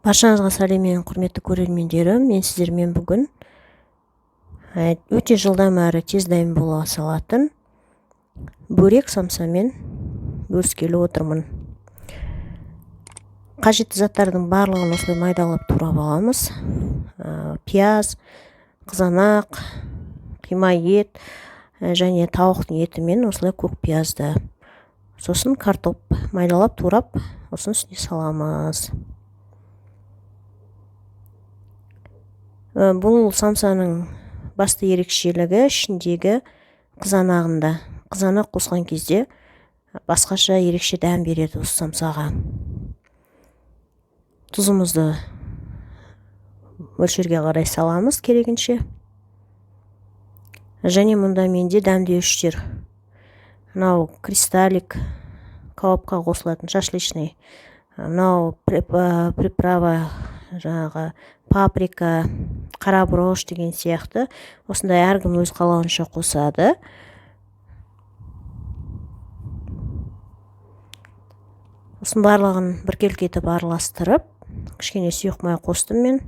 Баршаңызға сәлем, менің құрметті көрермендерім. Мен сіздермен бүгін өте жылдам әрі тез дайын бола салатын бөрек самсамен бөліскелі отырмын. Қажетті заттардың барлығын осылай майдалап турап аламыз. Пияз, қызанақ, қима ет және тауықтың етімен осылай көк пиязды, сосын картоп майдалап турап, осының үстіне саламыз. Бұл самсаның басты ерекшелігі ішіндегі қызанағында. Қызанақ қосқан кезде басқаша ерекше дәм береді осы самсаға. Тұзымызды мөлшерге қарай саламыз керегінше. Және мұнда менде дәмдеуіштер. Мынау кристаллик, кәуапқа қосылатын шашлычный. Мынау приправа, жаңағы паприка, қара бұрыш деген сияқты. Осындай әркім өз қалауынша қосады. Осының барлығын біркелкі етіп араластырып, кішкене сұйық май қостым мен.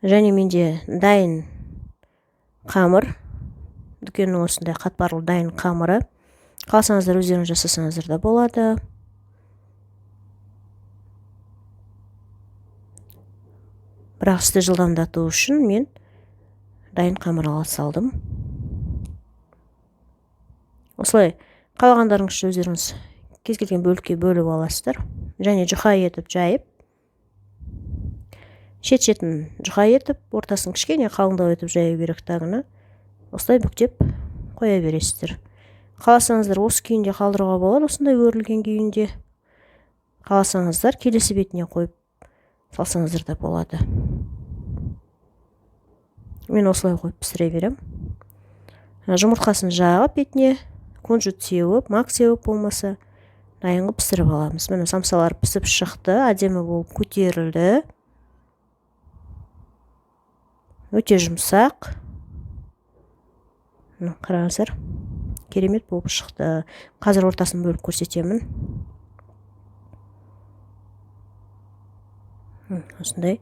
Және менде дайын қамыр, дүкеннің осындай қатпарлы дайын қамыры. Қаласаңыздар өздеріңіз жасасаңыздар да болады. Бірақ істі жылдамдату үшін мен дайын қамыр ала салдым. Осылай қалағандарыңызша өздеріңіз кез келген бөлікке бөліп аласыздар. Және жұқа етіп жайып, шет-шетін жұқа етіп, ортасын кішкене қалыңдау етіп жаю керек тағыны. Осылай бүктеп қоя бересіздер. Қаласаңыздар осы күйінде қалдыруға болады, осындай өрілген күйінде. Қаласаңыздар келесі бетіне қойып салсаңыздар да болады. Мен осылай қойып пісіре беремін. Жұмыртқасын жағып бетіне кунжут сеуіп, мак сеуіп болмаса дайын қылып пісіріп аламыз. Міне самсалар пісіп шықты, әдемі болып көтерілді. Өте жұмсақ. Міне қараңыздар, керемет болып шықты. Қазір ортасын бөліп көрсетемін. Осындай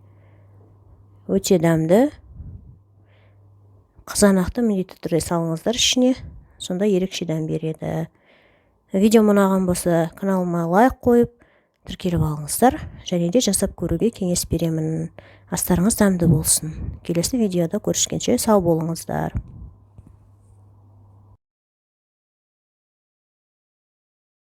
өте дәмді. Қызанақты міндетті түрде салыңыздар ішіне, сонда ерекше дәм береді. Видео ұнаған болса, каналыма лайк қойып, тіркеліп алыңыздар. Және де жасап көруге кеңес беремін. Астарыңыз дәмді болсын. Келесі видеода көріскенше сау болыңыздар.